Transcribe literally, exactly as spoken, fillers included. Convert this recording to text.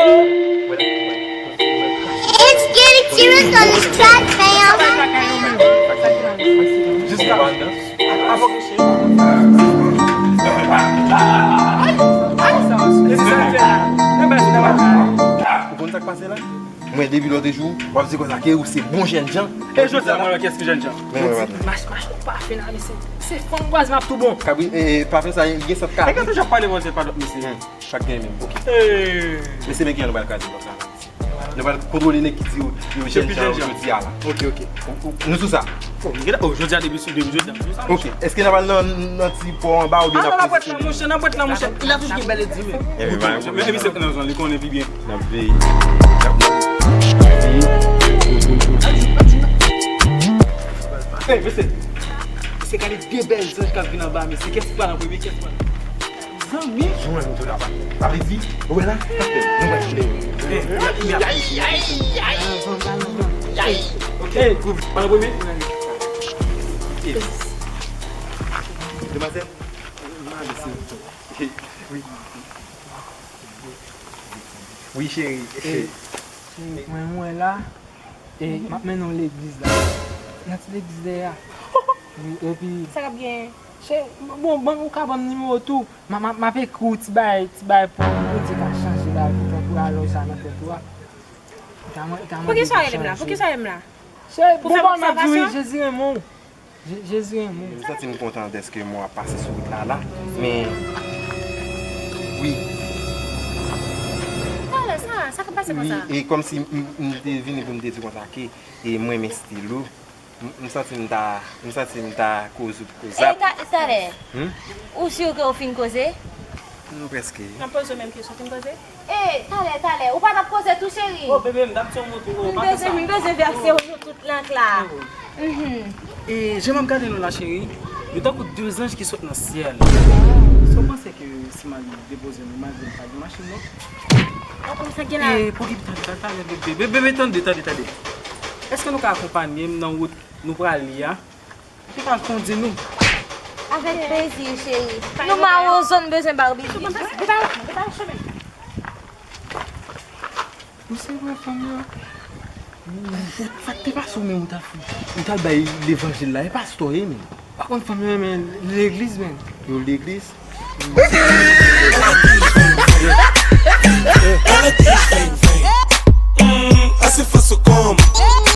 It's getting serious on this track, fam. Ou konn sa k pase la? Mwen, depi lòt jou, w ap di konsa ke ou se bon jènjan. E jodi a, mwen wè kiyès ki jènjan. Mwen di, mach, mach, ou pa fè la, mesye. Se fanm vwazen ap tou bon. Kabri, e, e, pa fè sa, gen sant kare. E gade jan w ap pale vwazen pa lòt mesye. Chak gen menm. Ok. Mesye, men ki jan nou pral kraze konsa. Nou pral kontwole nèg ki di yo, yo jènjan jodi a la. Ok, ok. Nou sou sa. Oh, jodi a depi sou depi jodi a. Ok, èske n ap al nan, nan ti pò anba oubyen n ap... Ah, nan pwèt la, monchè, nan pwèt la, monchè. Li la toujou gen bèl edi, men. Epi se nan zòn, li konnen pi byen. N ap veye. Hey, mesye. Mesye, gade de bèl zanj k ap vin anba, mesye. Kiyès ki pral an premye, kiyès ki pral... Zanmi. Jwenn tou la, pa vle di, ou wè la? Nou wè. Ay, ay, ay, ay. Ok, pral an premye. Demwazèl. Wi. Wi, cheri. Cheri, mwen, mwen la. E, m ap mennen w legliz la. Nan ti legliz dèyè a. Wi, epi... Sa k ap genyen? Cheri, bon, bon, ou ka ban m nimewo tou. M a, m a, m ap ekri w ti bagay, ti bagay pou, pou Bondye ka chanje lavi w, tankou alò sa nan tèt ou a. Poukisa w rele m la? Poukisa w rele m la? Cheri, bon, bon, m ap di w, Jezi renmen w. Je-, Jezi renmen w. M santi m kontan dèske mwen ap pase sou wout la la, men wi. Talè sa, sa k ap pase konsa? Wi, e kòmsi m, m, m te vini pou m te di konsa ke, e mwen renmen stil ou. M, m santi m ta, m santi m ta koze ou pou kozap. E ta, talè, ou si ke w fin koze? M prèske. N ap poze w menm kesyon, fin koze? E, talè, talè, ou pa t ap koze tou, cheri? Oh, bebe, m t ap di w montre w, pa fè sa. M bezwen, m bezwen vèse w nou tout lan k la. Mhm. E, jan m ap gade nou la, cheri, nou tankou de zanj ki sot nan syèl. Sa w panse ke si m al depoze nou, malgre m pa gen machin, non? Ou konn sa gen la? E, pou ki, tande, tande, tande, bebe, bebe, tande, tande, tande. Èske nou ka akonpanye m nan wout nou prale a? Ki pral kondi nou. Avèk plezi, cheri. Nou mare w zòn bezwen ba w bibi. Ou se vre fanm yo. Ou, ou, sa k te pase w menm ou t al, ou t al bay levanjil la, e pastè ye menm. Pa konn fanm yo renmen legliz menm. Yo legliz? Ela diz vem, vem. Hum, assim faço como?